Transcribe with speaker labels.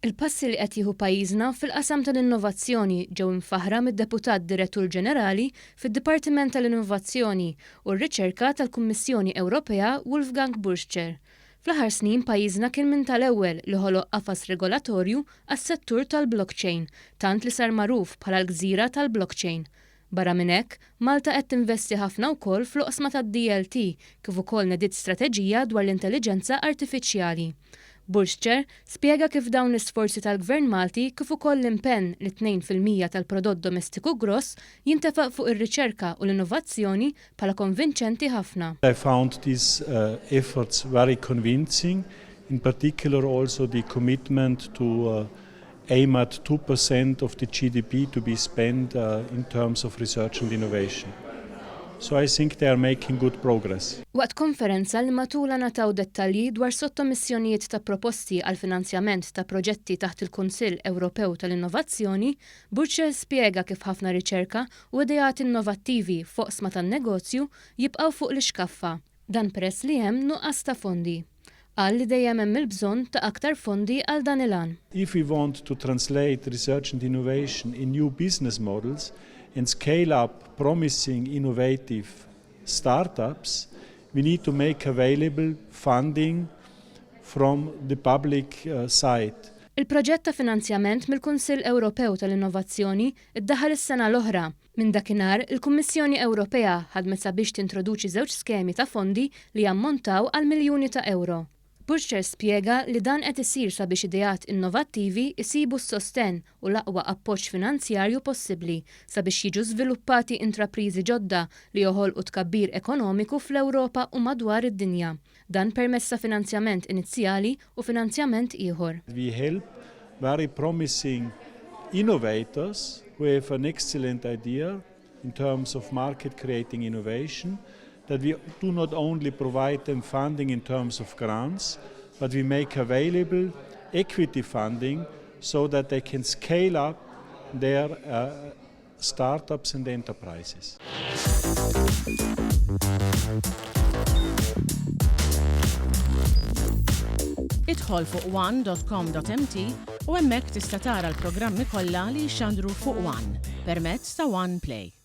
Speaker 1: Il-passi li qed jieħu pajjiżna fil-qasam tal-innovazzjoni ġew imfaħħra mid-Deputat Direttur Ġenerali fid-Dipartiment tal-Innovazzjoni u r-Riċerka tal-Kummissjoni Ewropea Wolfgang Burtscher. Fl-aħħar snin pajjiżna kien minn tal-ewwel li ħoloq qafas regolatorju għas-settur tal-blockchain tant li sar magħruf bħala l-gżira tal-blockchain. Barra minn hekk, Malta qed tinvesti ħafna wkoll fl-oqsma tad-DLT kif ukoll nediet strateġija dwar l-intelliġenza artifiċjali. Burtscher spjega kif dawn l-isforzi tal-Gvern Malti kif ukoll l-impenn li 2% tal-prodott domestiku gross jintefaq fuq ir-riċerka u l-innovazzjoni bħala konvinċenti ħafna.
Speaker 2: I found these efforts very convincing, in particular also the commitment to aim at 2% of the GDP to be spent in terms of research and innovation. So I think they are making good progress.
Speaker 1: Waqt konferenza li matulha ngħataw dettalji dwar sottomissjonijiet ta' proposti għall-finanzjament ta' proġetti taħt il-Kunsill Ewropew tal-Innovazzjoni, Burchell spjega kif ħafna riċerka u ideat innovattivi f'oqsma tan-negozju jibqgħu fuq l-ixkaffa. Dan peress li hemm nuqqas ta' fondi. Qal li dejjem hemm il-bżonn ta' aktar fondi għal dan il-għan.
Speaker 2: If we want to translate research and innovation in new business models and scale up promising innovative startups, we need to make available funding from the public side.
Speaker 1: Il-proġett ta' finanzjament mill-Kunsill Ewropew tal-Innovazzjoni ddaħħal is-sena l-oħra. Minn dakinhar, il-Kummissjoni Ewropea ħadmet sabiex tintroduċi żewġ skemi ta' fondi li jammontaw għal miljuni ta' ewro. Burtscher spjega li dan qed isir sabiex ideat innovattivi jsibu s-sostenn u l-aqwa appoġġ finanzjarju possibbli sabiex jiġu żviluppati intrapriżi ġodda li joħolqu tkabbir ekonomiku fl-Ewropa u madwar id-dinja. Dan permezz ta' finanzjament inizjali u finanzjament ieħor.
Speaker 2: We help very promising innovators who have an excellent idea in terms of market creating innovation, that we do not only provide them funding in terms of grants, but we make available equity funding so that they can scale up their uh, startups and enterprises.
Speaker 3: Idħol fuq one.com.mt u hemmhekk tista' tara l-programmi kollha li jixxandru fuq One permezz ta' One Play.